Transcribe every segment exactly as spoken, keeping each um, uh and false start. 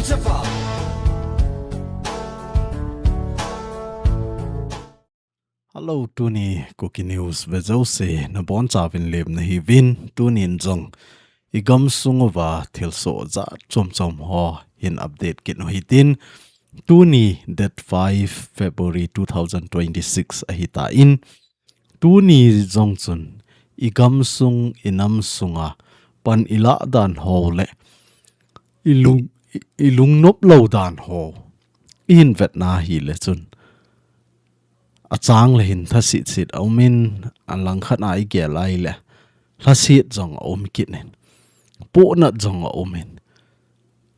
Hello, tuni Kuki News vejouse nabonchauvin lemna hiuvin, tunin jong igamsung uva thilsoh jat chomchom ho hin update kit u hitin. Tuni date five February two thousand twenty-six ahitan, tuni jong chun igamsung inamsunga pan ilah dan ho le ilung, ilungnop lou dan ho ihin vetna hile chun, achang le hin thasetset aumin, alangkhat a igel a hile lhaset jong aum kit in, pohnat jong aumin,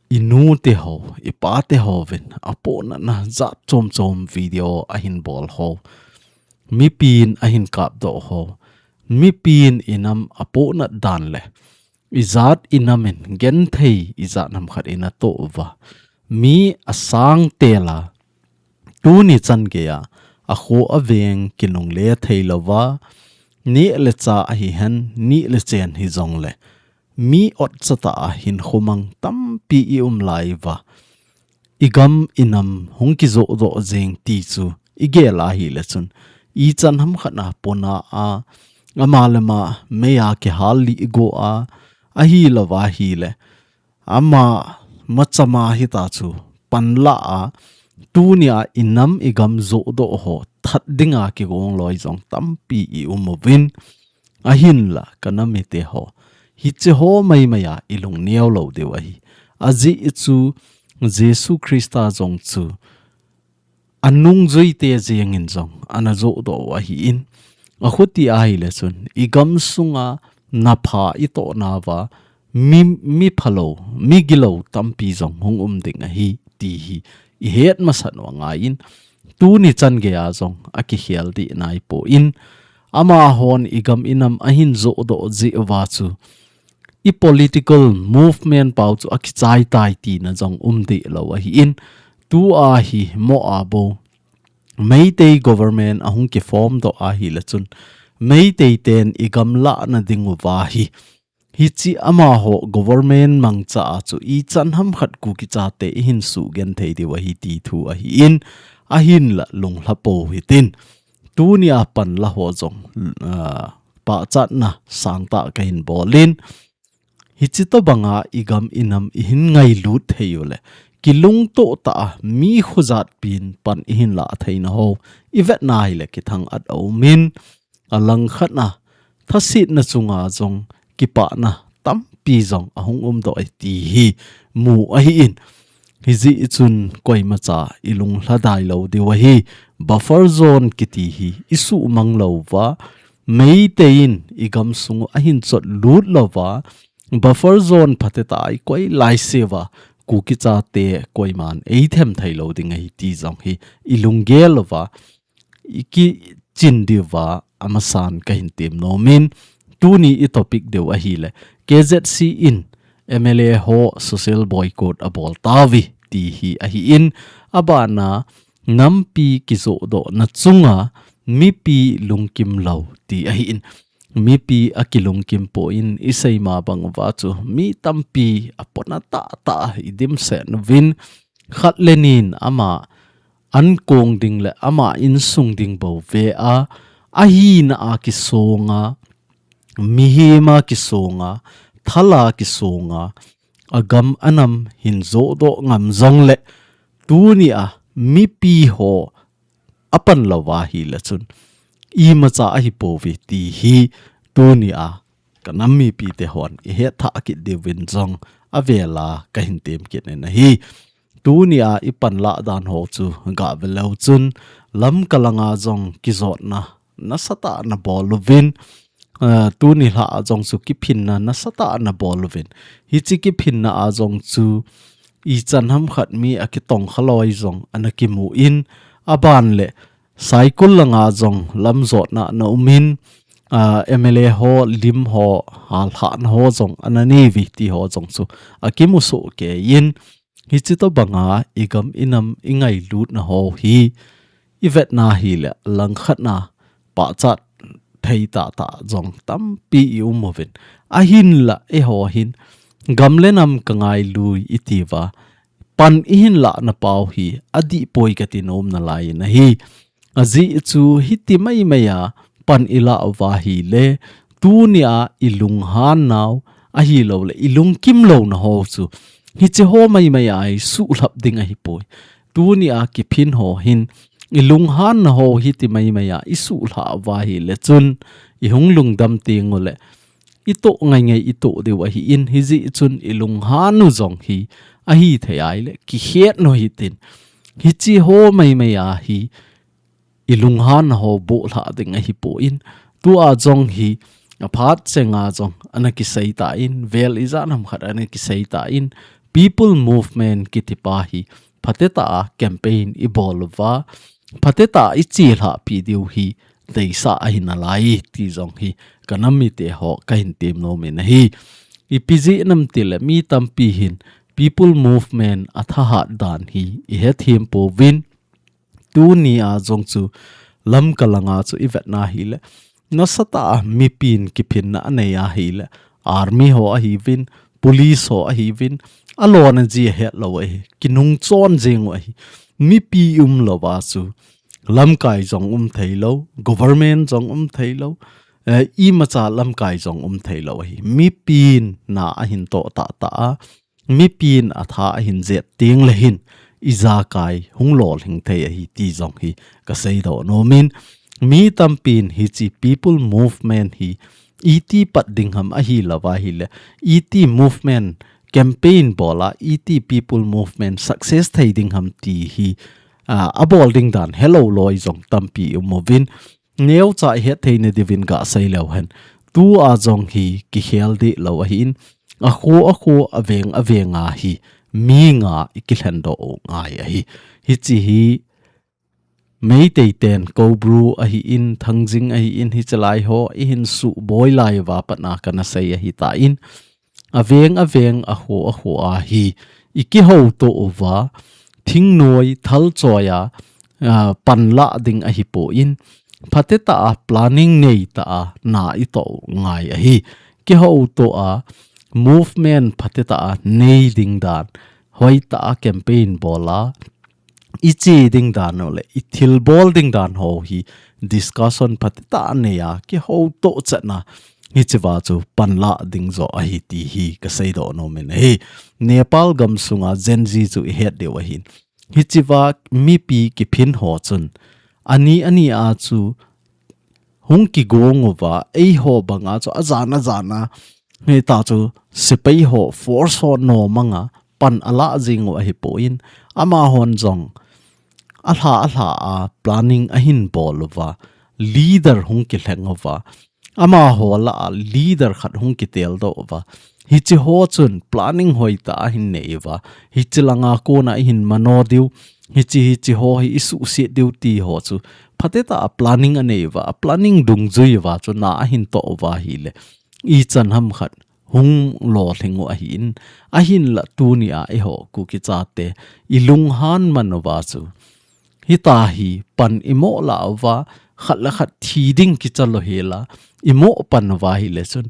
inute ho, ipate hovin apohnatna jat chomchom video ahin bol ho, mipin ahin kapdoh ho, mipin inam apohnat dan le ijat inamin genthei ijat ham khat in atoh uva, mi asang tela, tuni chan geiya akho aveng kinungle theilouva, neh le chah ahihen, neh le chen hijongle mi otcha tah a hinkho mang tampi ium lai uva, igam inam hung kijohdoh jeng ti chu igel a hile chun, ichan ham khat a pona a, ama le ama meiya kihal lih go a, ahilouva hile ama machama hita chu panla a, tunia inam igam johdoh ho that dinga kigong loi jong tampi ium uvin, ahinla kanam mite ho, hiche ho maimai a ilungneo lou diu ahi. Ajeh chu Jesu Christa jong chu anungjuite jengin jong ana johdoh u ahin, akhuti ahile chun igamsunga napha itohnauva mi, miphalou, migilou tampi jong hung um ding ahi ti hi ihet masat u angaiyin, tuni chan geiya jong akikhel dih naipon, amahon igam inam ahin johdoh jeh uva chu i political movement pau chu akichai tai tina jong um dih lou ahin, tua hi mo a bou Meitei government ahung kiform doh ahile chun, Meitei ten igam lahna ding uva hi, hiche amaho government mangcha a chu ichan ham khat Kuki chate ihin sugenthei diu ahi ti thu ahin, ahinla lunglha pou hitin, tunia panla ho jong, ah, pachatna sangtah kahin bolin, hiche tobanga igam inam ihin ngailut thei u le kilungtoh tah a mi khojatpin pan ihin lah theina ho ivetna hile kithang-at aumin, alangkhat a thasetna chunga jong kipana tampi jong ahung umdoh e ti hi mu ahin, hijeh chun koimacha ilunglha dai lou diu ahi. Buffer zone kiti hi isuhmang louva, Meitei in igamsung u ahin chotlut louva, buffer zone phatetah a ikoi laiseuva, Kuki chate koiman eithem thei lou ding ahi ti jong hi ilunggel uva, ikichin diuva amasan kahin tem nomin, tuni i topic diu ahile, K Z C in M L A ho social boycott abol tauve ti hi ahin, abana nampi kijohdohna chunga mipi lungkim lou ti ahin, mipi akilungkim poi, isei ma bang uva chu mi tampi apona tahtah idimset uvin, khat le nin ama ankong ding le ama insung ding bou ve a, ahina a kisonga, mihem a kisonga, thal a kisonga, agam anam hin johdoh ngam jongle, tunia mipi ho apan louva hile chun imacha ahipouve ti hi tunia kanam mipite hon ihet thah kit diuvin jong avela kahin tem kit in ahi. Tunia ipanlah dan ho chu gah ve leu chun, Lamka langa jong kijotna nasatah nabol uvin, ah, tuni lha a jong chu kiphinna nasatah nabol uvin, hiche kiphinna a jong chu ichan ham khat mi akitongkha loi jong ana kimun, aban le Saikul langa jong lamjotna ana umin, ah, M L A ho, lim ho, halhahna ho jong ana neiuve ti ho jong chu akimu soh keiyin, hiche tobanga igam inam ingailutna ho hi ivetna hile langkhat a pachat thei tahtah jong tampi ium uvin, ahinla eiho hin gam le nam kangailu itiuva, pan ihin lahna pau hi adih poi kati nom nalai in ahi. Ajeh chu hiti maimai a pan ilah uva ahile, tunia ilunghan nau ahilouleh ilungkim louna ho chu hiche ho maimai a isuhlhap ding ahipoi. Tunia kiphin ho hin ilunghanna ho hiti maimai a isuhlhah uva ahile chun ihung lungdam teng uleh itoh ngaingai itoh diu ahin, hijeh chun ilunghan u jong hi ahithei ahile kikhet u hitin. Hiche ho maimai a hi ilunghan ho bohlhah ding ahipoi. Tua jong hi aphat chenga jong ana kisei tan, vel ijat ham khat ana kisei tan, People Movement kiti pa hi phatetah a campaign ibol uva, phatetah a ichelhahpi diu hi deisah ahi nalai ti jong hi kanam mite ho kahin tem nom in ahi. Ipi jeh ham itile mi tampi hin People Movement athahat dan hi ihethem pouvin, tunia jong chu Lamka langa chu ivetna ahile, nasatah a mipin kiphinna anei ahile, army ho ahiuvin, police ho ahiuvin, alona ji ahet lou ahi, kinungchon jeng u ahi. Mipi umlouva chu lamkai jong um theilou, government jong um theilou, eh, imacha lamkai jong um theilou ahi. Mipin na ahin toh tahtah a, mipin atha ahin jet teng le hin ijakai hung lolhing thei ahi ti jong hi kaseidoh nom in, mi tampin hiche People Movement hi iti pat ding ham ahilouva ahile, iti movement campaign bol a, iti People Movement success thei ding ham ti hi, ah, abol ding dan helou loi jong tampi umuvin, neocha ihet theina diuvin gasei leu hen, tua jong hi kikhel deh lou ahin, akho akho, aveng aveng a hi mi nga ikilhen doh u ngai ahi. Hiche hi Meitei ten Koubru ahin, Thangjing ahin, hiche lai ho ihin suboi lai uva pat a kana sei ahitan, aveng aveng, akho akho a hi ikihoutoh uva, thingnoi thalchoi a, ah, panlah ding ahipon, phatetah a planning neitah a na itoh u ngai ahi. Kihoutoh a, movement phatetah a nei ding dan, hoitah a campaign bol a, iche ding dan u le ithilbol ding dan ho hi discussion phatetah a nei a, kihoutoh chetna, hichea chu panlah ding joh ahi ti hi kaseidoh nom in ahi. Nepal gamsunga Gen Z chu ihet diu ahin, hichea mipi kiphin ho chun ani ani a chu hung kigong uva, eiho banga chu ajan ajan a, hita chu sepai ho, force ho nom anga pan alah jing u ahipon, amahon jong alha alha a planning ahin bol uva, leader hung kilheng uva, amaho lah a leader khat hung kitel doh uva, hiche ho chun planning hoitah a ahin nei uva, hiche langa kona ihin mano diu, hiche hiche ho hi isuhset diu ti ho chu phatetah a planning anei uva, a planning dungjui uva chu na ahin toh uva ahile, ichan ham khat hung lolhing u ahin, ahinla tunia eiho Kuki chate ilunghan man uva chu, hita hi pan imoh lah uva, khat le khat thi ding kichal u hela, imoh pan uva ahile chun,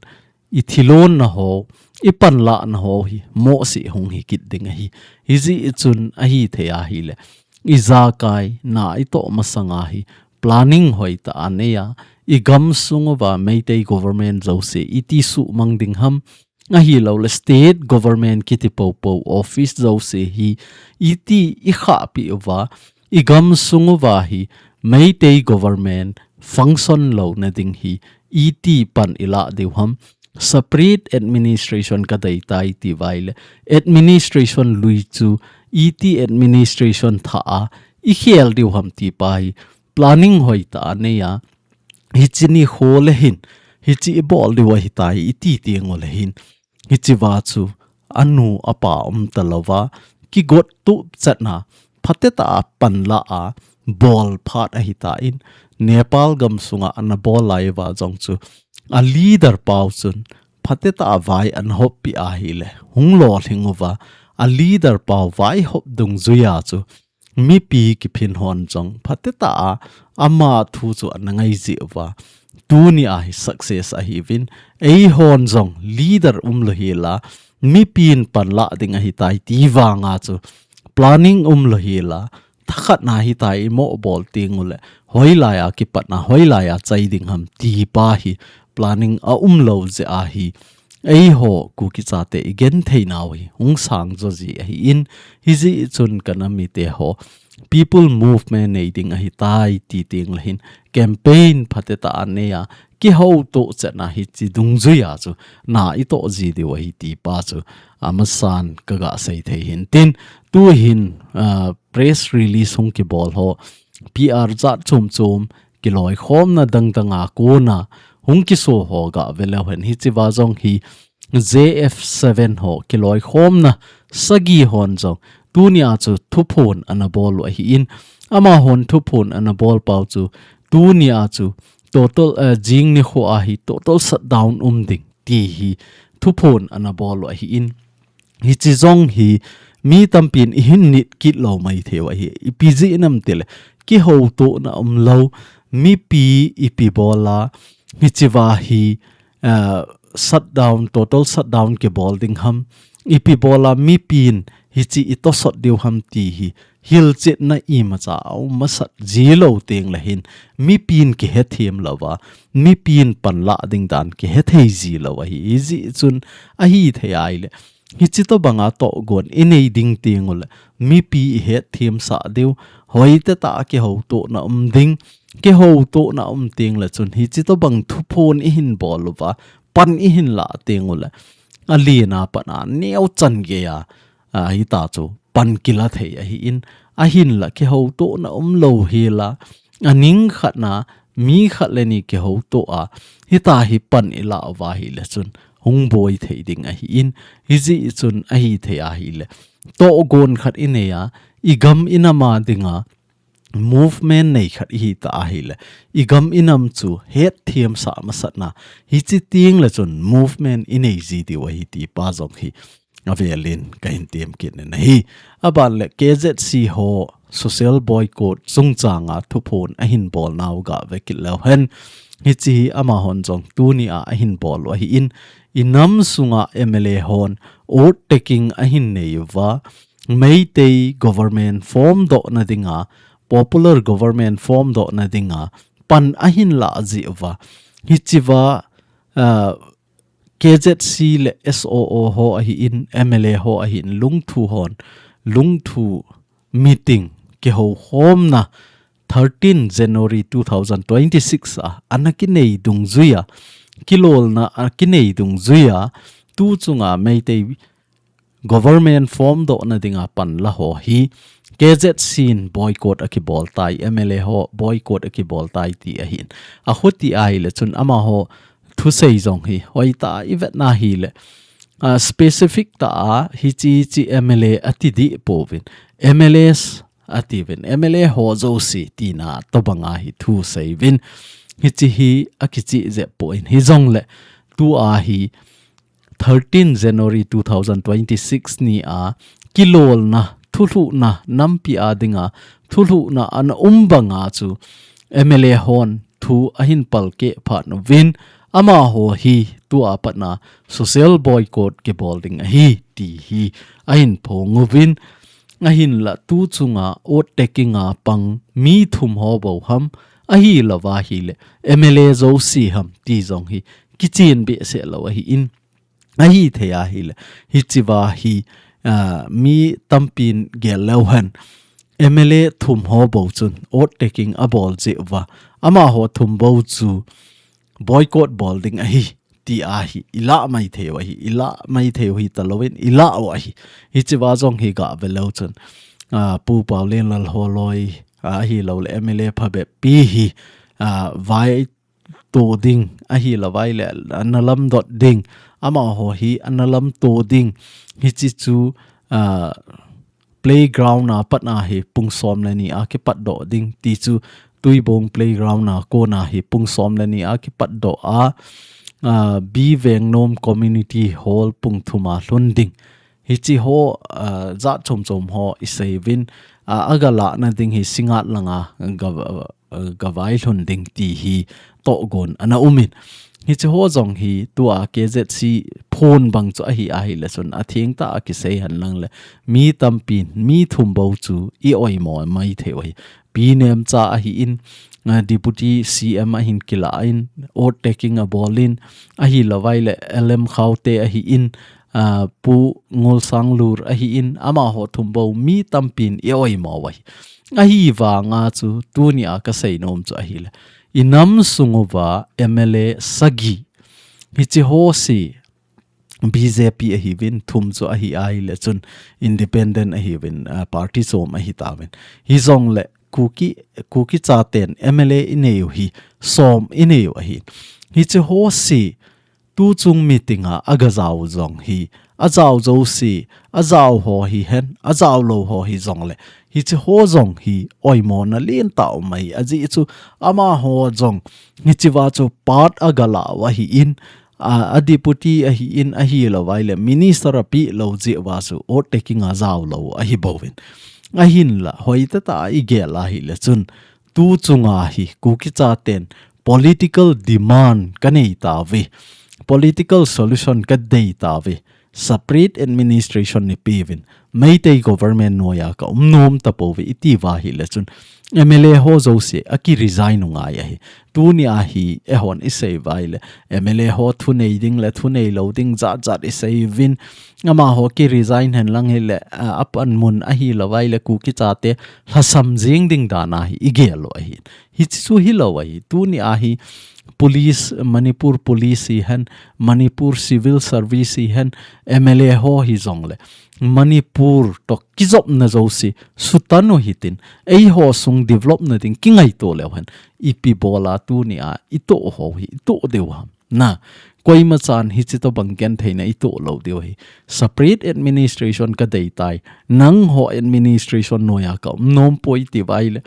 ithilonna ho, ipanlahna ho hi mohseh hung hikit ding ahi. Hijeh chun ahithei ahile, ijakai na itoh masanga hi planning hoitah a nei a, igamsung uva Meitei government jouse iti suhmang ding ham, ahilouleh state government kiti poupou office jouse hi iti ikhahpeh uva, igamsung uva hi Meitei government function louna ding hi iti pan ilah diu ham, separate administration kadeitai tiuva ahile, administration lui chu iti administration thah a ikhel diu ham ti pa hi planning hoitah a nei a, hiche nikho le hin hiche ibol diu ahitai iti teng u le hin, hichea chu anu apa umtalouva, kigot tup chetna, phatetah a panlah a bol phat ahitan, Nepal gamsunga ana bol lai uva jong chu, a leader pau chun phatetah a vai ana hoppeh ahile, hung lolhing uva, a leader pau vaihop dungjuia chu mipi kiphin hon jong phatetah a ama thu chu ana ngai jeh uva, tunia hi success ahiuvin, eihon jong leader umlou hela, mipin panlah ding ahitai ti vanga chu planning umlou hela, thakhat na hitia imo bol teng uleh, hoilai a kipat na, hoilai a chai ding ham ti pa hi planning aumlou jeh ahi. Eiho Kuki chate i genthei nau hi hung sang jo ji ahi in, hijeh chun ka nam mite ho People Movement nei ding ahitai ti teng le hin campaign phatecha a nei a, kihoutoh chetna hiche dungjuia chu na i toh ji diu ahi ti pa chu amasan ka ga sei thei hin tin, tu hin, ah, press release hung kibol ho, P R jat chom chom, kiloikhomna dang dang a kona hung kiso ho ga ve leu hen, hiche va jong hi J F seven ho kiloikhomna sagi hon jong tunia chu thuphon ana bol u ahi in, amahon thuphon ana bol pau chu tunia chu total, eh, jing nikho a hi total shutdown um ding ti hi thuphon ana bol u ahi in, hiche jong hi mi tampin i hin nit kit lou mai thei u ahi. Ipi jeh inem tile, kihoutohna umlou, mipi ipi bol a, hiche va hi, ah, shutdown, total shutdown kibol ding ham, ipi bol a mipin hiche i tosot diu ham ti hi hilchetna imacha aum masat ji lou teng le hin, mipin kihethem lou va, mipin panla ding dan kihethei ji lou ahi. Hijeh chun ahithei ahile, hiche tobanga tohgon i nei ding teng uleh, mipi i hetthemsah diu, hoitah a kihoutohna um ding, kihoutohna um teng le chun hiche tobang thuphon i hin bol uva, pan i hin la teng uleh, alen a pat a neo chan gei a, a, hitia chu pan kila thei ahi in, ahinla kihoutohna umlou hela, aning khat na mi khat le ni kihoutoh a, hitia hi pan i la uva ahile chun hung boi thei ding ahi in, hijeh chun ahithei ahile, tohgon khat i nei a, i gam i nam a dinga movement nei khat i hita ahile, i gam i nam chu hetthemsah masat na, hiche teng le chun movement i nei ji diu ahi ti pa jong hi avel in ka hin tem kit in ahi. Aban le K Z C ho social boycott chungchang a thuphon ahin bol nau ga ve kit leu hen, hiche hi amahon jong tunia ahin bol u ahi in, i nam sunga M L A hon oath taking ahin nei uva, Meitei government form dohna dinga, popular government form dohna dinga pan ahin la ji uva. Hiche va, ah, K Z C le S O O ho ahi in, M L A ho ahi in, lungthu hon, lungthu meeting kihoukhomna thirteen January two thousand twenty-six a, ana kinei dungjuia, kilolna a kinei dungjuia, tu chunga Meitei government form dohna dinga pan la ho hi K Z C in boycott a kibol tai, M L A ho boycott a kibol tai ti ahi in. Achuti ahile chun amaho thusei jong hi hoitah a i vetna ahile, a, specific tah a hiche hiche M L A ati dih pouvin, M L As atiuvin, M L A ho jouse tina tobanga hi thusei uvin, hiche hi akichih jep poi, hijongle tua hi thirteen January two thousand twenty-six ni a kilolna, thulhuhna, nampi a dinga thulhuhna ana um banga chu M L A hon thu ahin palkeh phat uvin, amaho hi tua pat na social boycott kibol ding ahi ti hi ahin phong uvin, ahinla tu chunga oath taking a pang mi thum ho bou ham, ahilouva ahile M L A jouse ham ti jong hi kichen behseh lou ahi in, ahithei ahile, hiche va hi, ah, mi tampin gel leu hen, M L A thum ho bou chun oath taking abol jeh uva, amaho thum bou chu boycott bol ding ahi ti ahi, i lah maithei u ahi, i lah maithei u hita louvin, i lah u ahi. Hiche va jong hi ga ve leu chun, ah, Pu Paolenlal Holoi, ah, ahilouleh M L A phabep pi hi, ah, vai to ding, ahilouva ahile ana lamdot ding, amaho hi ana lamto ding, hiche chu, ah, playground a pat a hi pung som le ni a kipatdoh ding ti chu, Tuibong playground a kona hi pung som le ni a kipatdoh a, ah, B Vengnom Community Hall pung thum a lhun ding. Hiche ho, ah, jat chom chom ho i sei uvin, ah, aga lahna ding hi Singngat langa ga, ah, ga vai lhun ding ti hi tohgon ana um in. Hiche ho jong hi tua K Z C khon bang chu ahi ahile chun atheng tah a kisei hen lang le mi tampi, mi thum bou chu i oimo mai thei u ahi. Pi Nemcha ahi in, ah, Deputy C M ahin kila in, oath taking abol in, ahilou vai le L M Khaute ahi in, ah, Pu Ngolsanglur ahi in, amaho thum bou mi tampin i oimo u ahi. Ahivanga chu tunia kasei nom chu ahile, i nam sung uva M L A sagi, hiche ho si B J P ahiuvin, thum chu ahi ahile chun independent ahiuvin, ah, party chom ahi tauvin. Hijongle Kuki, Kuki chaten M L A i nei u hi, som i nei u ahi. Hiche ho si, tuchung meeting a aga jao jong hi, ajao jouse, ajao ho hihen, ajao lou ho hijongle, hiche ho jong hi oimona lentah um ahi, ajeh chu amaho jong hichea chu part aga la u ahi in, a, a deputy ahi in, ahilou vai le minister apeh lou jeh uva chu oath taking a jao lou ahi bouvin. Ahinla, hoitah tah a i gel ahile chun, tuchunga hi Kuki chaten political demand ka nei tauve, political solution ka dei tauve, separate administration nei peuvin, Meitei government noiya ka um nom tapouve i ti uva ahile chun, M L A ho jouse aki resign u ngai ahi. Tunia hi eihon i sei uva ahile, M L A ho thunei ding le thunei lou ding jat jat i sei uvin, amaho ki resign hen lang hile, a, apanmun ahilou vai le Kuki chate lhasam jing ding dan a hi i gel u ahi. Hiche chu hilou ahi. Tunia hi police, Manipur police hihen, Manipur civil service hihen, M L A ho hijongle, Manipur toh kijopna jouse sutan u hitin, eiho sung develop na ding kingaito leu hen, ipi bola tunia i toh u hi i toh diu ham? Na, koima chan hiche tobang gentheina i toh lou diu ahi. Separate administration ka dei tai, nangho administration noiya ka um nom poi i ti uva ahile,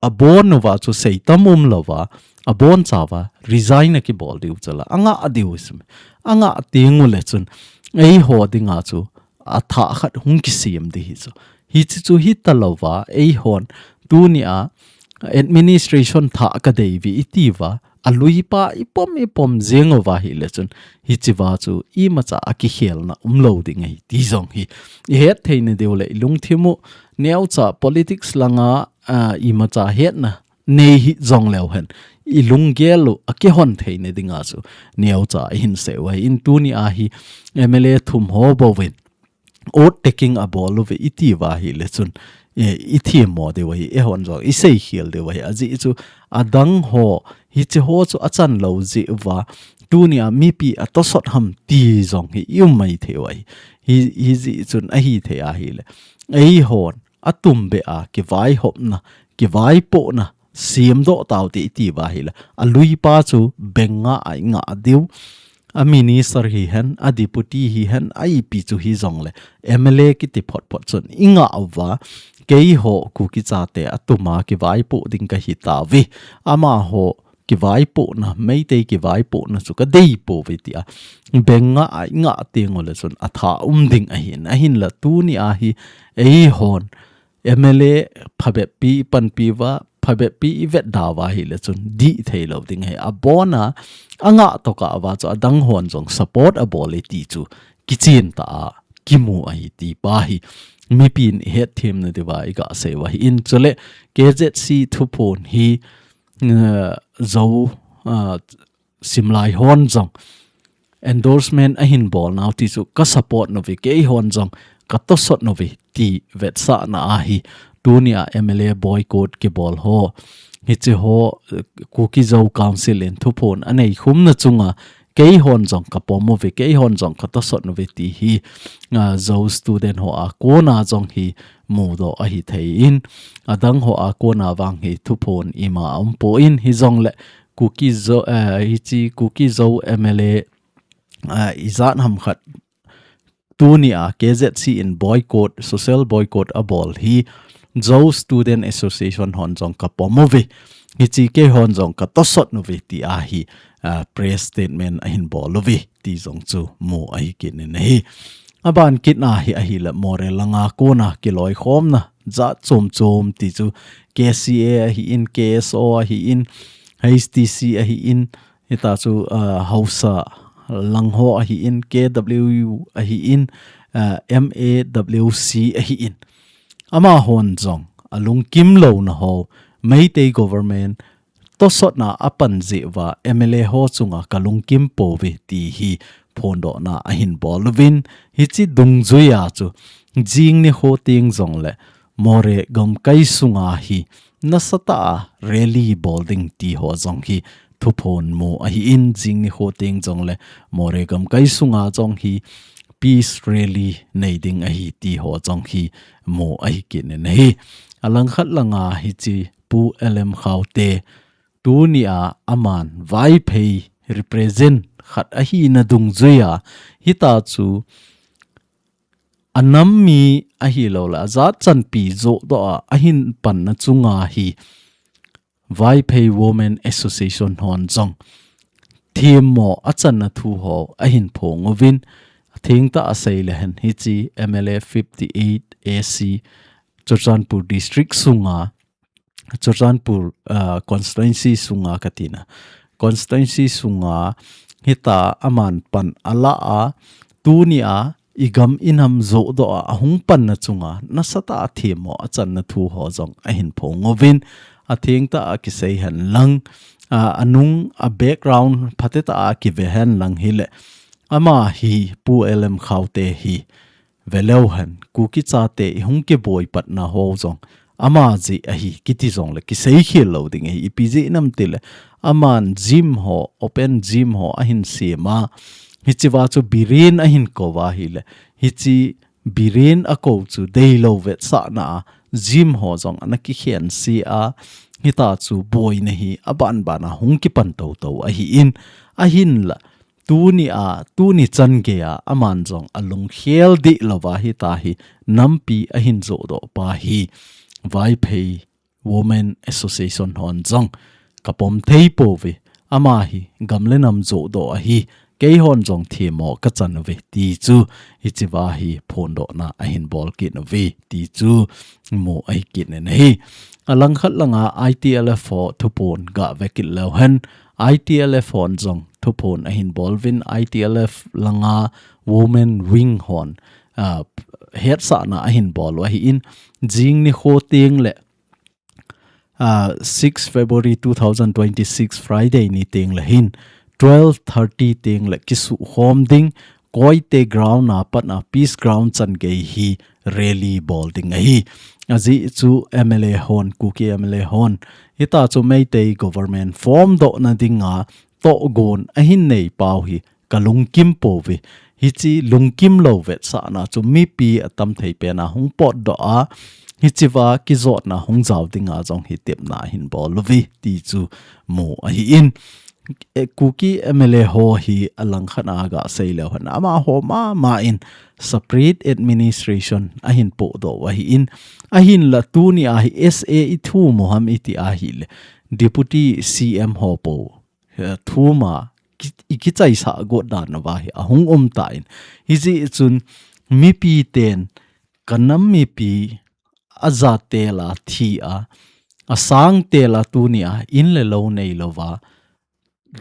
abon uva chu seitam umlouva, abonchauva resign a kibol diu chu la, angah diu isum. Angah teng u le chun, eiho dinga chu athah khat hung kisem di hi chu. Hiche chu hitalouva, eihon tunia administration thah ka dei uve i ti uva, aluipa i pom i pom jeng uva ahile chun, hichea chu imacha a kikhelna umlou ding ahi ti jong hi i hetthei na diu le i lungthim u, neocha politics langa, a, imacha hetna nei hijongleu hen, i lunggel u a kihon theina dinga chu neocha i hinsei u ahi in. Tunia hi M L A thum ho bouvin oath taking abol uve i ti uva ahile chun, e, i themmo diu ahi, eihon jong i seikhel diu ahi. Ajeh chu adang ho, hiche ho chu achan lou jeh uva, tunia mipi atosot ham ti jong hi i um mai thei u ahi. Hi, hijeh chun ahithei ahile, eihon atumbeh a kivaihopna, kivaipohna semdoh taute i ti uva ahile, aluipa chu bengngah a i ngah diu. A minister hihen, a deputy hihen, a ipi chu hijongle, M L A kiti photphot chun i ngah uva, keiho Kuki chate atuma kivaipoh ding ka hitauve, amaho kivaipohna, Meitei kivaipohna chu ka deipouve tia bengngah a i ngah teng u le chun athah um ding ahin. Ahinla tunia hi eihon M L A phabep pi i panpi uva, phabep pi i vetda uva ahile chun dih theilou ding ahi. Abona angah tokah uva chu adang hon jong support abol e ti chu kichen tah a kimu ahi ti pa hi mipin i hetthemna diuva i gasei u ahi in. Chule K Z C thuphon hi, eh, Zo, ah, simlai hon jong endorsement ahin bolnau ti chu ka support uve, keihon jong ka tosot uve ti vetsahna ahi. Tunia M L A boycott kibol ho, hiche ho, eh, Kuki Zo Council in thuphon anei khumna chunga keihon jong ka pom uve, keihon jong ka tosot uve ti hi, ah, Zo student ho a kona jong hi mudoh ahi thei in, adang ho a kona vang hi thuphon ima aumpoi, hijongle Kuki Zo, eh, hiche Kuki Zo M L A, eh, ijat ham khat tunia K Z C in boycott, social boycott abol hi Zo Student Association hon jong ka pom uve. Hiche keihon jong ka tosot uve tia hi, ah, press statement ahin bol uve ti jong chu mu ahi kit in ahi. Aban kitna hi ahile Moreh langa kona kiloikhomna jat chom chom ti chu K C A ahi in, K S O ahi in, H T C ahi in, hita chu, ah, Haosa, lang ho ahi in, K W U ahi in, uh, M A W C ahi in. Amahon jong alungkim louna ho Meitei government tosotna apan jeh uva M L A ho chunga kalungkim pouve ti hi phondohna ahin bol uvin, hiche dungjuia chu jing nikho teng jongle Moreh gamkai sunga hi nasatah a rally bol ding ti ho jong hi thuphon mu ahi in, jing nikho teng jongle Moreh gamkai sunga jong hi peace rally nei ding ahi ti ho jong hi mu ahi kit in ahi. Alangkhat langa hiche Pu L M Khaute tunia aman Vaiphei represent khat ahina dungjuia hita chu anam mi ahilou le ajat chanpi johdoh a ahin panna chunga hi Vaiphei Women Association hon jong themmo achanna thu ho ahin phong uvin, athengtah a sei le hen hiche M L A fifty eight A C Churachandpur District sunga Churachandpur, uh, constituency sunga katina. Constituency sunga hita aman pan ala a tunia igam inam johdoh a ahung panna chunga nasatah a themmo achanna thu ho jong ahin phong uvin, athengtah a kisei hen lang, uh, anung a background phatetah a kive hen lang hile ama hi Pu L M Khaute hi veleu hen, Kuki chate ihung kiboi patna ho jong ama jeh ahi kiti jongle kisei khel lou ding ahi, ipi jeh ham itile aman gym ho, open gym ho ahin sem a, hichea chu Biren ahin kou ahile, hiche Biren akou chu deilou vetsahna a gym ho jong ana kikhen se a, hita chu boina hi abanban a hung kipan toto ahi in, ahinla tunia, tuni chan geia aman jong alungkhel deh louva hita hi nampi ahin johdoh pa hi Vaiphei Women Association hon jong kapom thei pouve, ama hi gam le nam johdoh ahi, keihon jong themmo kachan uve ti chu hichea hi phondohna ahin bol kit uve ti chu mu ahi kit in ahi. Alangkhat langa I T L F ho thuphon gave kit leu hen, I T L F hon jong thuphon ahin bol uvin, I T L F langa Women Wing hon, ah, hetsahna ahin bol u ahi in, jing nikho teng le, ah, six February two thousand twenty-six Friday ni teng le hin twelve thirty teng le kisukhom ding, Koite ground a pat a Peace Ground chan gei hi rally bol ding ahi. Ajeh chu M L A hon, Kuki M L A hon, hita chu Meitei government form dohna dinga tohgon ahin nei pau hi kalungkim pouve. Hiche lungkim lou vetsahna chu mipi atam thei pen a hung potdoh a, hichea kijotna hung jao dinga jong hi tepna ahin bol uve ti chu mu ahi in. Eh, Kuki M L A ho hi alangkhat a gasei leu hen, amaho mama in separate administration ahin pohdoh u ahi in, ahinla tunia hi S A ithum u ham iti ahile, Deputy C M ho po, eh, thum a ki, i kichaisah got dan uva hi ahung um tan. Hijeh chun mipi ten kanam mipi ajat tel a thi a, asang tel a tunia in le lou neilouva,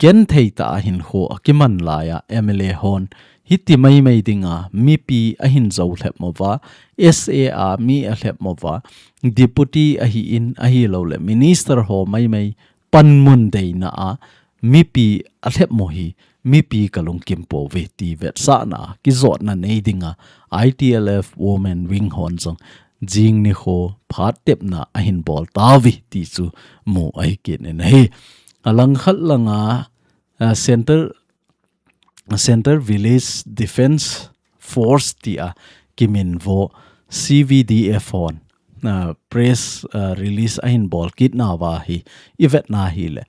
genthei tah a hinkho akiman laiya M L A hon hiti maimai dinga mipi ahin jou lhep uva, S A a mi alhep uva, Deputy ahi in ahilou le Minister ho maimai panmun deina a mipi alhep u hi mipi kalungkim pouve ti vetsahna kijotna nei dinga I T L F Women Wing hon jong jing nikho phat tepna ahin bol tauve ti chu mu ahi kit in ahi. Alangkhat langa, ah, Center, Center Village Defence Force tia kiminvo C V D F hon, ah, press, ah, release ahin bol kit nauva hi ivetna hile,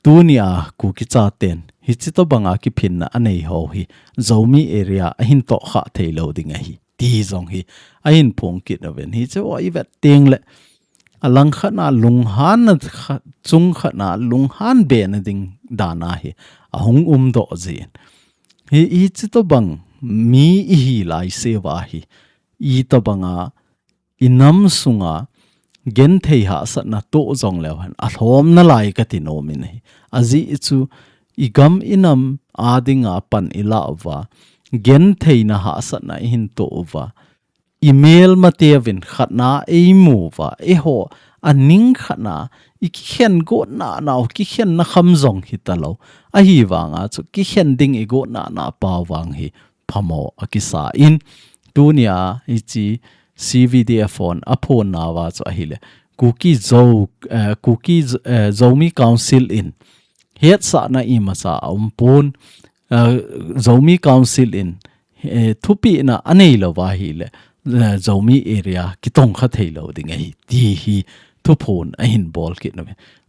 tunia Kuki chaten hiche tobanga kiphinna anei ho hi Zomi area ahin tohkhah theilou ding ahi ti jong hi ahin phong kit uvin, hiche ho ivet teng le alangkhat a lunghan na kha, chungkhat a lunghan be na ding dan a hi ahung umdoh jin. Hi, hiche tobang mi ihi laiseuva hi itobanga inam sunga genthei hahsatna toh jong leu hen alhom nalai kati nom in ahi. Ajeh chu i gam i nam a dinga pan i la uva, gentheina hahsatna i hin to uva, i melmate uvin khatna ei mu uva, eiho a ning khatna i kikhen gotna nau kikhenna kham zong hi ta lo. Ahi vanga chu kikhen ding i gotna na pau vang hi phamo a kisa in tunia i chi C V D F hon a phon nauva chu ahile Kuki Zo, eh, Kuki Z-, eh, Zomi Council in hetsahna i masa a um pon, eh, Zomi Council in, eh, thupina a nei lo va hi le, eh, Zomi area kitong kha thei lo ding ahi ti hi thuphon a hin bol kit na.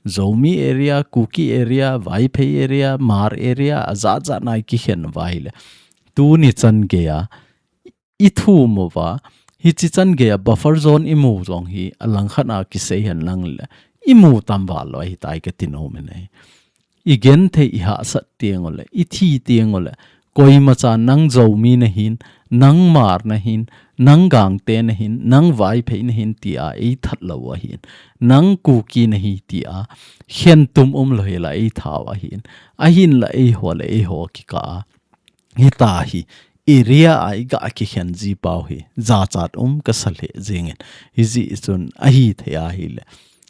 Zomi area, Kuki area, Vaiphei area, Hmar area, a zat zat nai kikhen va hi le. Tuni chan gei a, i thum uva, hichi chan gei a buffer zone i mu zong hi, a langkhat a kisei hen lang le, i mu tam val lo ahi tai ka ti nom in ahi. I genthei i hahsat tiang ule, i thi tiang ule, koima cha nang Zomi na hin, nang Hmar na hin, nang Gangte na hin, nang Vaiphei na hin tia ei that lo ahin, nang Kuki na hi tia, khen tum um lo hi la ei thau ahin, ahin la eiho le eiho kika a. Hita hi, area a i ga kikhen ji pau hi, zachat um ka sa le jingin, hi ji chun ahi thei ahi le.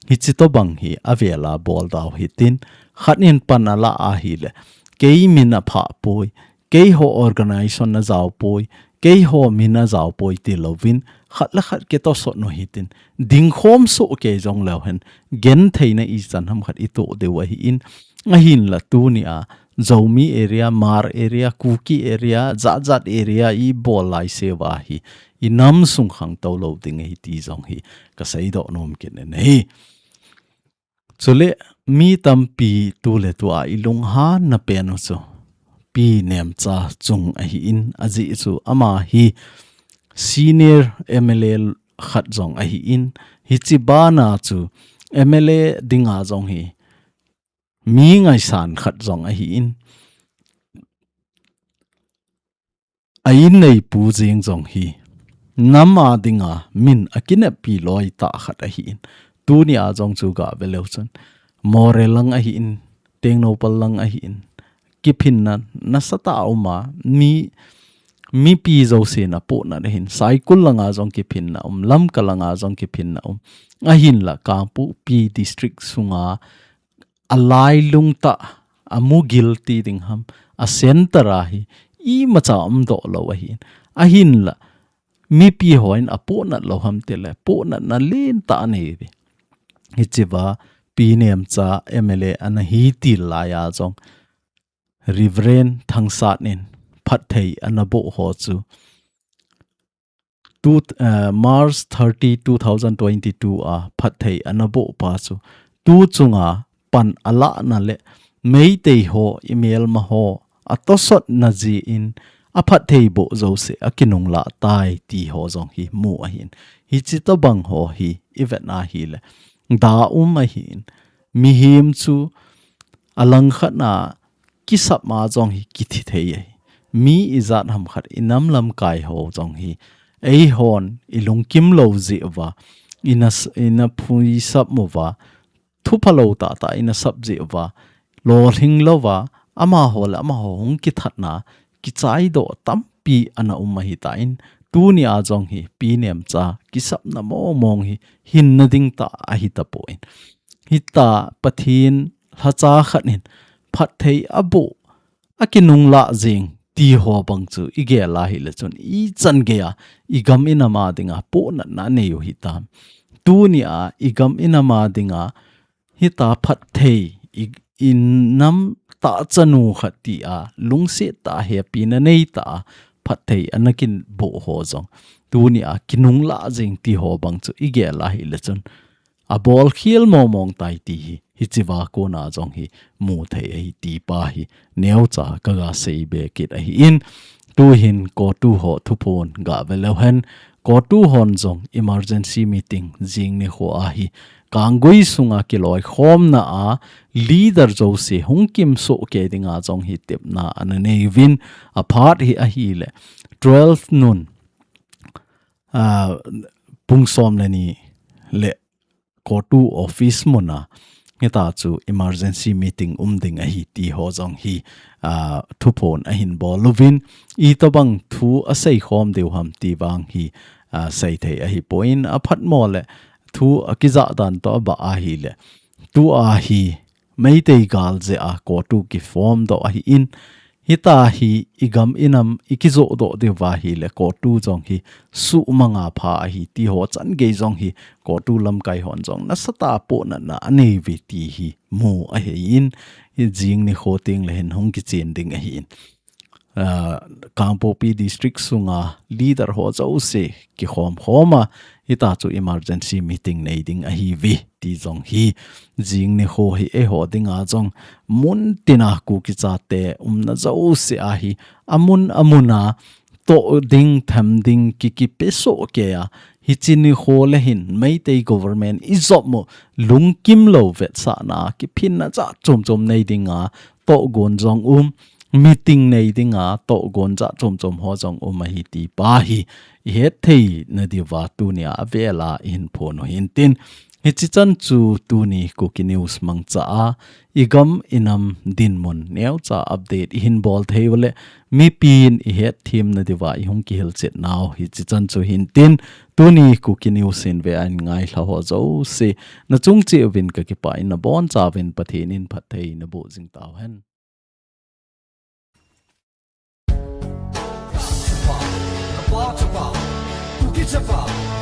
Hichi to bang hi, a vela bol dau hi tin, khat in pan a la ahi le, kei min a pha poi, kei ho organization na zau poi, kei ho min a zau poi ti lovin, khat le khat ke to sot no hi tin, ding khom so ke zong leu hen, gentheina i chan ham khat i to deu ahi in, ahin la tunia, Zomi area, Hmar area, Kuki area, zat zat area i bol lai se va hi, i nam sung khang to lo ding ahi ti zong hi, ka sei do nom kin en ahi. Chule, mi tampi tu le tu a i lunghan na pen u chu. Pi Nemcha Chung ahi in, a ji chu ama hi senior M L A khat zong ahi in, hichi bana chu M L A dinga zong hi mi ngaisan khat zong ahi in. A in nei pu jing zong hi. Nam a dinga min a kinep pi loi ta khat ahi in. Tunia zong chu ga ve leu chun. Moreh lang ahi in, Tengnoupal lang ahi in. Kiphinna, nasa ta um a, mi, mipi zo sin a pu na ahi in. Saikul langa zong kiphinna um, Lamka langa zong kiphinna um. Ahin la Kangpokpi district sunga a lailung ta, a mugil ti ding ham, a center a hi, i macha um do lo ahi in. Ahin la, mipi ho in a pu na lo ham ti le, pu na na lin ta nei vi. Hichi va, Pi Nemcha M L A ana hi ti lai a zong. Reverend Thangsat in phatthei ana bo ho chu. Tu, eh, March thirty, two thousand twenty-two a phatthei ana bo pa chu. Tu chunga pan a la na le Meitei ho i melma ho a to sot na ji in a phatthei bo zo se a kinung la tai ti ho zong hi mu ahi in. Hichi to bang ho hi i vet na hi le. Da um ahi in. Mihim chu a langkhat na kisap ma zong hi kithi thei ahi. Mi i zat ham khat i nam lam kai ho zong hi. Ei hon i lungkim lo ji va. I na s-, i na phui sap mu va. Thu pha lo ta ta i na sap ji va. Lo hling lo va. Ama ho le ama ho hong kithat na. Kichai do tampi ana um ahi ta in. Tunia zong hi Pi Nemcha kisap na mong mong hi. Hin na ding ta ahi ta po in. Hita Pathin lhacha khat in phatthei a bo a kinung la jing ti ho bang chu i gel a hi le chun i chan gei a i gam i nam a dinga pu na na nei u hi tam. Tunia i gam i nam a dinga hita phatthei i, i nam ta chanu khat ti a lungsi ta he pi na nei ta phatthei ana kin bo ho zong. Tunia kinung la jing ti ho bang chu i gel a hi le chun. A bol khial mong mong tai ti hi, hichi va kona zong hi mu thei ahi ti pa hi, neucha ka ga sei be kit ahi in, tu hin CoTU ho thuphon ga ve leu hen, CoTU hon zong emergency meeting zing ni ho ahi, Kanggui sunga kiloi khom na a leader zo si hung kim so ke dinga zong hi tepna ana nei vin, a phat hi ahi le, twelve nun, a, pung som le ni le CoTU office muna hita chu emergency meeting um ding ahi ti ho jong hi, ah, thuphon ahin bol uvin, itobang thu asei khom diu ham ti vang hi, ah, sei thei ahipon, aphatmo le thu akijah dan toh abah ahile, tua hi Meitei gal jeh a COTU kiform doh ahin, hita hi igam inam ikijoh doh diu va ahile COTU jong hi suhmang apha ahi ti ho chan gei jong hi COTU lamkai hon jong nasatah a pohnatna anei uve ti hi mu ahin, hi jing nikho teng le hin hung kichen ding ahin. Ah, Kangpokpi District sunga leader ho jouse kikhom khom a, hita chu emergency meeting nei ding ahi uve ti jong hi jing nikho hi eiho dinga jong mun tina Kuki chate umna jouse a hi amun amun a toh ding them ding kikipe soh kei a, hiche nikho le hin Meitei government ijop mo lungkim lou vetsahna kiphinna jat chom chom nei dinga tohgon jong um, meeting nei dinga tohgon jat chom chom ho jong um ahi ti pa hi ihet thei nadiuva tunia avela ihin phon u hintin. Hiche chan chu tuni Kuki News mangcha a, igam inam dinmun neocha update ihin bol thei u le, mipin ihet them nadiuva ihung kihilchet nau hiche chan chu hintin, tuni Kuki News hin ve a eingaiho jouse, nachung cheh uvin kakipah in nabonchauvin Pathen in phatthei naboh jing tauhen. Chapa, Chapa, Kuki Chapa.